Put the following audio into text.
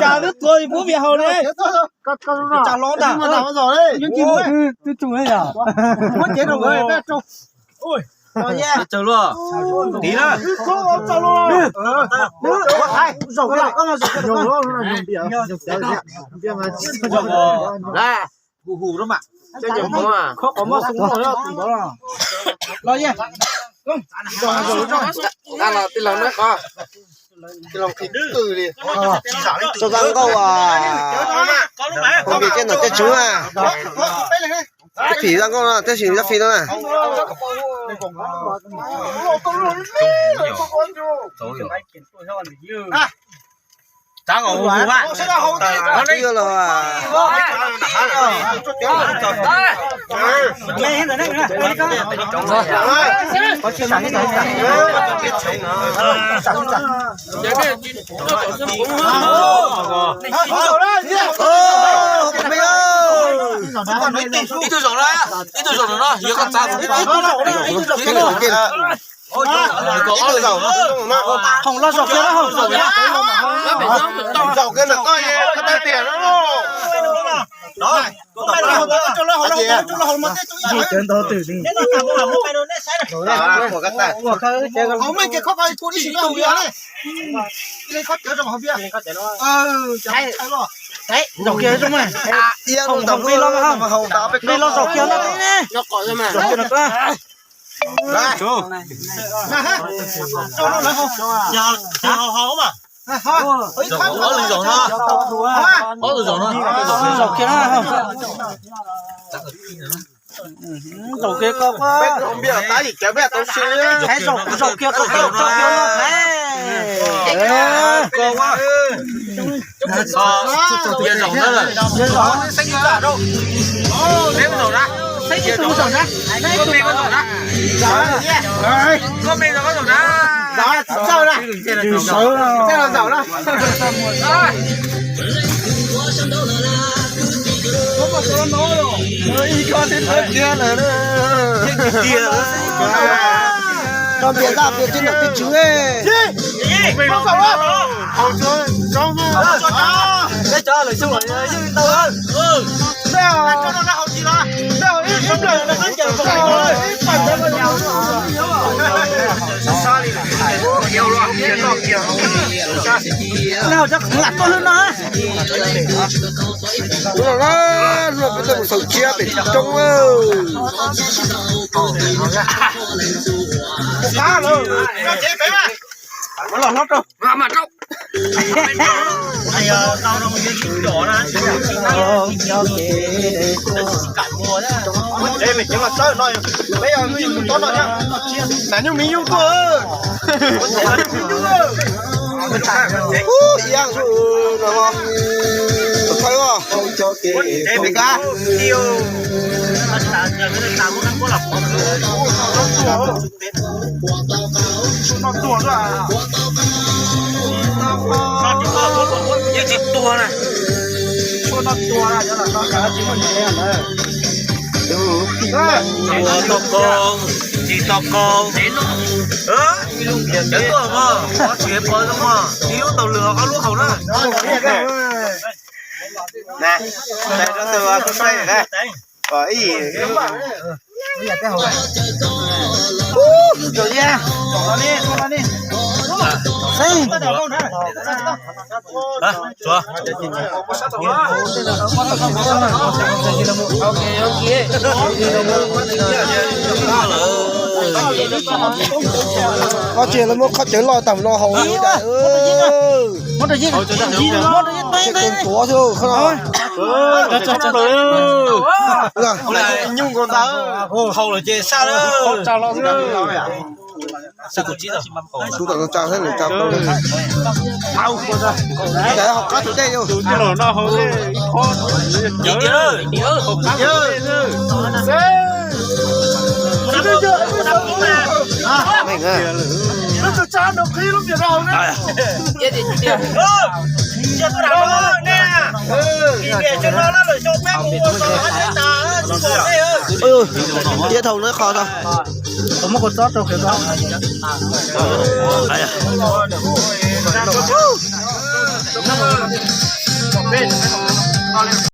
Cas twb tuav pub vias haus li. Twb tsum li yom. Muab cev rau nkawd. Tiv na. Hu hu rau mas. Los ye. Tij laug na, tij laug qhib twj li. Sab tau nkauj, ua, ua npias coj nom coj tswv na. Phim tau nkauj no tab sis Zab Fij no na. Ib tug zaum no, ib tug zaum no, yog koj txav ib tug zaum no. Hoom los zaum kiag na, hoom zaum kiag. Zaum kiag ntawm koj, koj tab tias no. Zaum kiag zoo mas. Hoom pib los, hoom pib los zaum kiag no ne. Ob lwm zaum no, ob lwm zaum no. Zaum kiag na. Zaum kiag koj, zaum kiag koj, koj zaum kiag no. Koj zaum na. Peb zaum na. Koj me koj zaum na. Koj me zaum koj zaum na. Zaum na. Zaum na. Koj piav tag piav tsis nam tij tswv. Neb hauv tsob khoom lam tuaj hwb no. Hnub no na, hnub no peb tuaj mus xaus tsiab pem roob. Nam nyuj miv nyuj tuaj. Ib yam su no, thawj os. Yeej tsis tuag na. Tsis tau koo, tsis tau koo. Cov tuaj mog, tsis pom zoo mog, ib lub tau lwm ob lub haus na. Koj tsis lawv muab qhov cawv loj tag no haus li ntawd. Tseem tuav xwb qhov no. Nyuj nkaus ntawd. Haus lawm ces saj lawm. Sub tom no tsa thiab lwm tsa. Cov hauv qab tus dej yus. Ib thaum no qhov tau. Muab kua txob rau kiag ko.